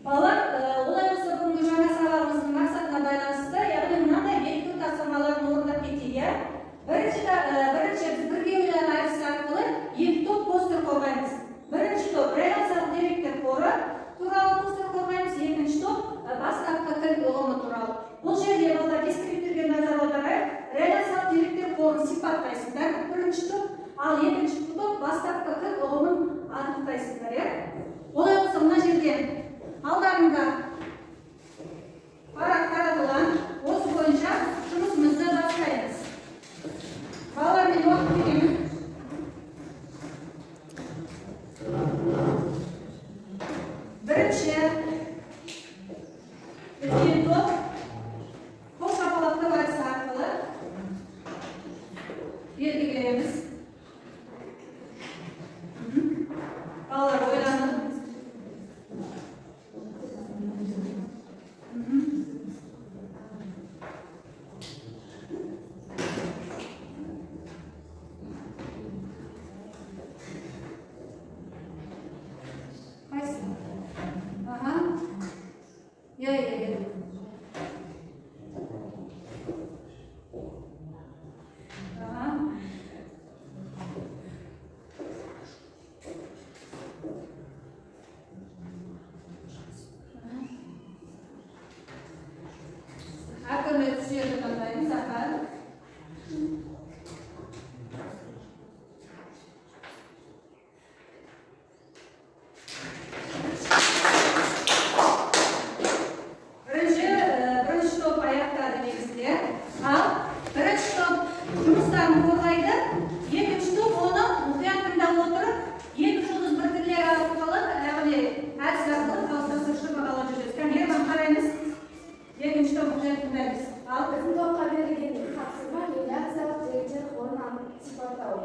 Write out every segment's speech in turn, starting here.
Балалар, олай болса бүгінгі жаңа сабағымыздың мақсатына байланысты, яғни мынандай бекіту тапсырмаларын орындап кетейік, иә? Бірінші біз бірге ойлан әдісі арқылы екі топ постер қорғаймыз. Бірінші топ реляциялық деректер қоры туралы постер қорғаймыз, екінші топ бастапқы тіл ұғымы туралы. Бұл жерде балалар дескрипторге назар аударайық. Реляциялық деректер қорын сипаттайсыңдар, бірінші топ, ал екінші топ бастапқы тіл ұғымын анықтайсыңдар, иә? Олай болса мына жерде алдарында парақ таратылған, осы бойынша жұмысымызды бастаймыз. Балалар, мен уақыт беремін. Бірінші үлкен топ қол шапалақтау әдісі арқылы белгі береміз. Балалар ойланып. Қайсы? Аха. Иә, иә, иә. Аха. Әртүрлі түстерді таңдаймыз, аха. Бірінші топ аяқтады негізінде. Ал бірінші топ жұмыстарын қорғайды, екінші топ оны мұқият тыңдап отырып, екі жұлдыз бір тілдер арқылы, яғни әдіс арқылы қалыптастырушы бағалау жүргізеді. Кәне, Ерман, қараймыз. Екінші топ мұқият тыңдаймыз. Ал Біздің топқа берілген тапсырма реляциялық деректер қорын сипаттау.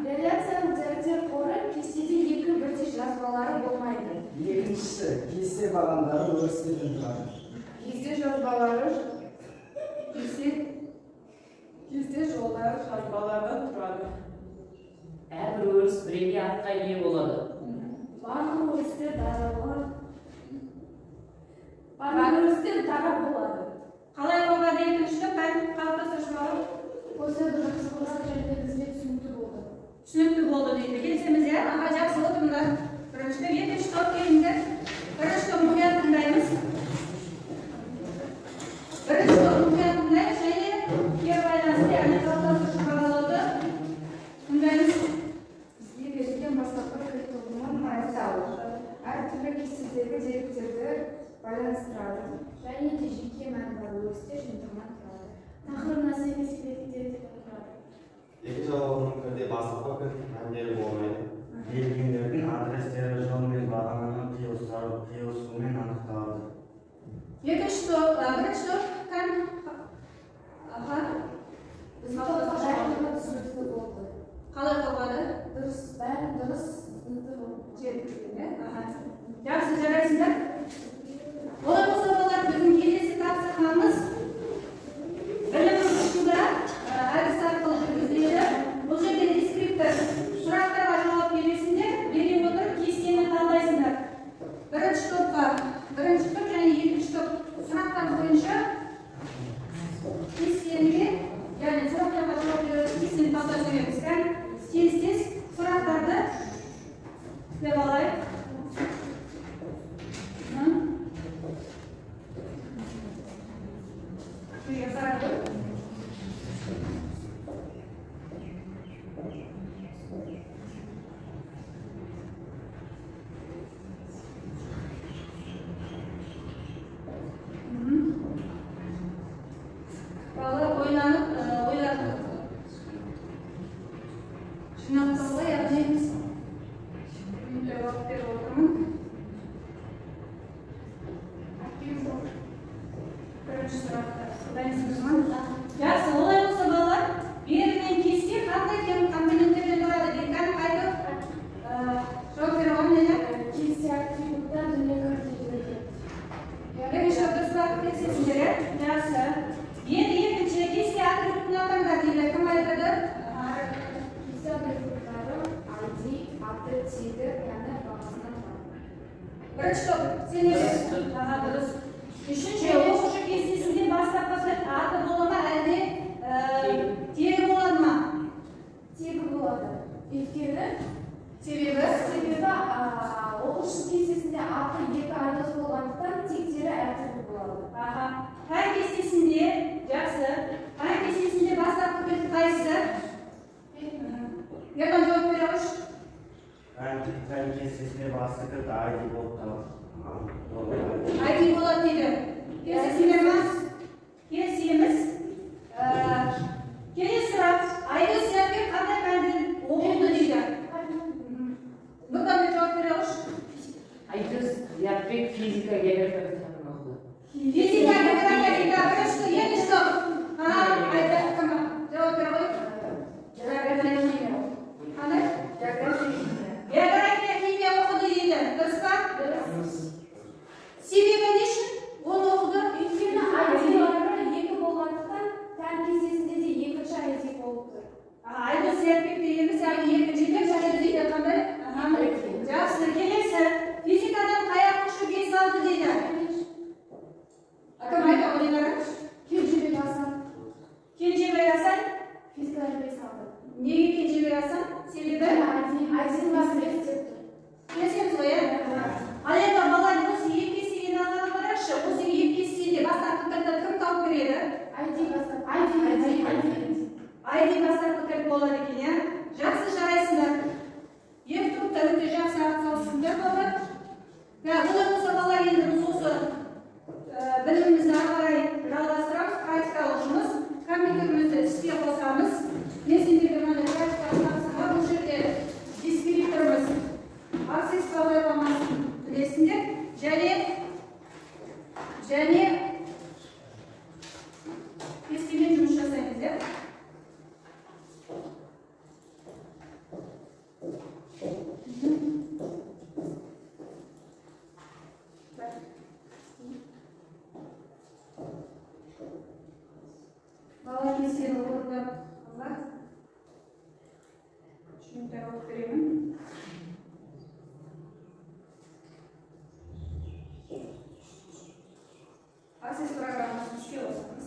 Реляциялық деректер қоры кестеде екі бірдей жазбалары болмайды. Екіншісі, кесте бағандары өрістерден тұрады. Кесте жазбалары Кесте кесте жолдары жазбалардан тұрады. Әрбір өріс бірегей атқа ие болады. Барлық өрістер даралған. Барлық өрістер дара болады. Қалай қорғады екінші топ? Пән қалыптастырушы бағалау. Постерді жақсы қорғады және бізге түсінікті болды. Түсінікті болды дейді. Келісеміз, иә? Аха, жақсы, отырыңдар. Бірінші топ, екінші топ келіңдер. Бірінші топ мұқият тыңдаймыз. Бірінші топ мұқият тыңдаймыз және кері байланысты, яғни қалыптастырушы бағалауды тыңдаймыз. Бізге берілген бастапқы кілт ұғымын анықтау. Әртүрлі кестедегі деректерді байланыстырады. Және де жеке мәні бар өрістер жиынтығынан тұрады. Тақырыбына сәйкес келетіндерден тұрады. Екі жауабының кілде бастапқы кілт мәндері болмайды. Берілгендердің адрестері жол мен бағананың қиылысуымен анықталады. Екінші топ, бірінші топ кән. Аха. Біздің топқа барлығы түсінікті болды. Қалай қорғады? Дұрыс, бәрі дұрыс, түсінікті болды. Жеткізген, иә? Аха. Жақсы, жарайсыңдар. Олай болса, балалар, біздің келесі тапсырмамыз білім ұшуда әдіс арқылы жүргізіледі. Бұл жерде дескриптор сұрақтарға жауап бересіңдер, бере отырып кестені талдайсыңдар. Бірінші топқа, бірінші топ және екінші топ сұрақтар бойынша кестеге, яғни сұрақтарға жауап бере отырып кестені талдап жүреміз. Кән, тез-тез сұрақтарды істеп алайық. Şuraya saralım. Балалар ойланып, ойланып жинақтауға, яғни уақыт беріп отырмын. Бірінші сұрақты дайынсыңыз ма? Жақсы, олай болса балалар, берілген кесте қандай компоненттерден тұрады деп кәдімгі қайтып жауап бере аламын, иә? Кесте атрибуттар және күрделілігі. Екінші топ дұрыс сұрақ келісесіңдер, иә? Жақсы. Енді екінші кесте атрибутын атаңдар дейді. Кім айтады? Кесте атрибуттары ID, аты, тегі, пәні, бағасынан тұрады. Бірінші топ, сен не дейсің? Аха, дұрыс. Үшінші, оқушы кестесінде бастапқы кілт аты бола ма, әлде тегі болады ма? Тегі болады. Өйткені себебі оқушы кестесінде аты екі Айдос болғандықтан тектері әртүрлі болады. Аха. Пән кестесінде, жақсы. Пән кестесінде бастапқы кілт қайсысы? Ерлан, жауап бере қойшы. Пән кестесінде басты кілт ID болып табылады. ID болады дейді. Келісесіңдер ма? Келісеміз. Келесі сұрақ. Айдос Зиятбек қандай пәнден оқыды дейді? Нұрдәулет, жауап бере қойшы. Айдос Зиятбек физика, география пәнін оқыды. Физика, география дейді. Бірінші, екінші топ. Айта, жауап бере қой. География, химия. Қандай? География, химия. География, химия оқыды дейді. Дұрыс па? Дұрыс. Себебі не үшін оны оқыды? Өйткені ID-лары екі болғандықтан пән кестесінде де екінші ID болып тұр. Айдос Зиятбек дегеніміз, яғни екінші деп, және дейді қандай? Жақсы, келесі. Физикадан қай оқушы 5 алды дейді? Кім айтады, Динара? Кенжебек Асан. Кенжебек Асан? Физикадан 5 алды. Неге Кенжебек Асан? Себебі? ID-ның басы 5 деп тұр. Келісеміз ғой, иә? Ал енді балалар, осы екі кестеге назар аударайықшы. Осы екі кестеде бастапқы кілтті кім тауып береді? ID бастапқы. ID бастапқы кілт болады екен, иә? Жақсы, жарайсыңдар. Екі топта өте жақсы атсалыстыңдар, балалар. Олай болса, балалар, енді біз осы білімімізді ары қарай жалғастырамыз. Практикалық жұмыс. Компьютерімізді іске қосамыз. Мен сендерге мынандай практикалық тапсырма. Бұл жерде дескрипторымыз Access бағдарламасын білесіңдер. Және кестемен жұмыс жасаймыз, иә? Бала кестені орындап алла. 3 минуттай уақыт беремін. Access программасын іске қосамыз.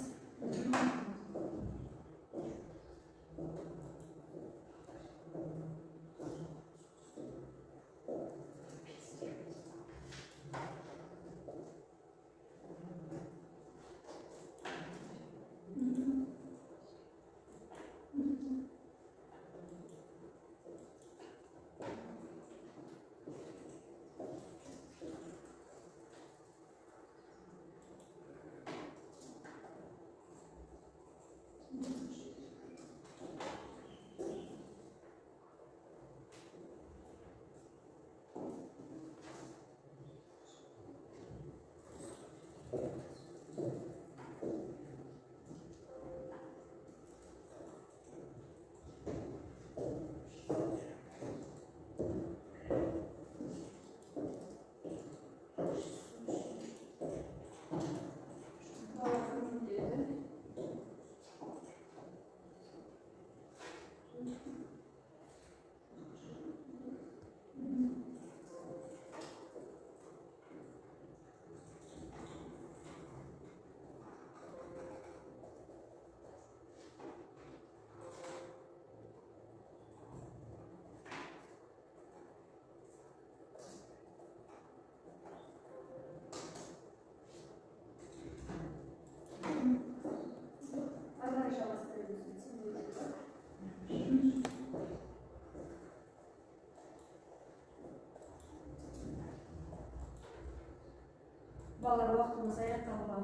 Балалар, уақытымыз аяқталуға,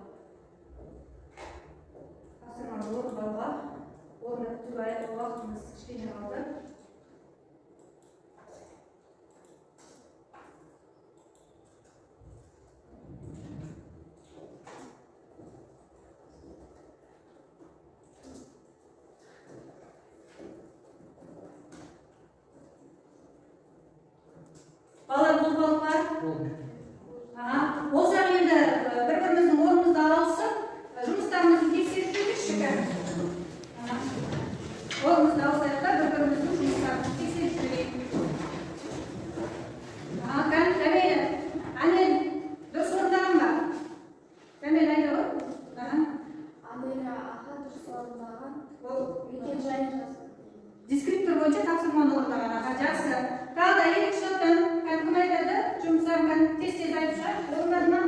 тапсырманы орындауға, орындап бітуге уақытымыз кішкене қалды. Балалар, болып алдық па? Болды. Болсақ енді бір-біріміздің орнымызды ауысып, жұмыстарымызды тексеріп жіберейікші. Орнымызды ауысайық та бір-біріміздің жұмыстарымызды тексеріп жіберейік. Кәмелі, Гүлмира аха дұрыс орындаған. Мекен жайын жазып. Дескриптор бойынша тапсырманы орындаған аха, жақсы. Тағы да екінші топтан кім айтады? Жұмыстарын тез-тез айтып шығайық. Орындады ма?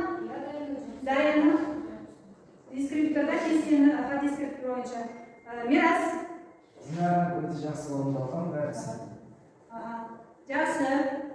Даяна. Дескрипторда кестені, аха, дескриптор бойынша. Мирас. Динара өте жақсы орындалған, бәрі түсінікті. Аха, жақсы.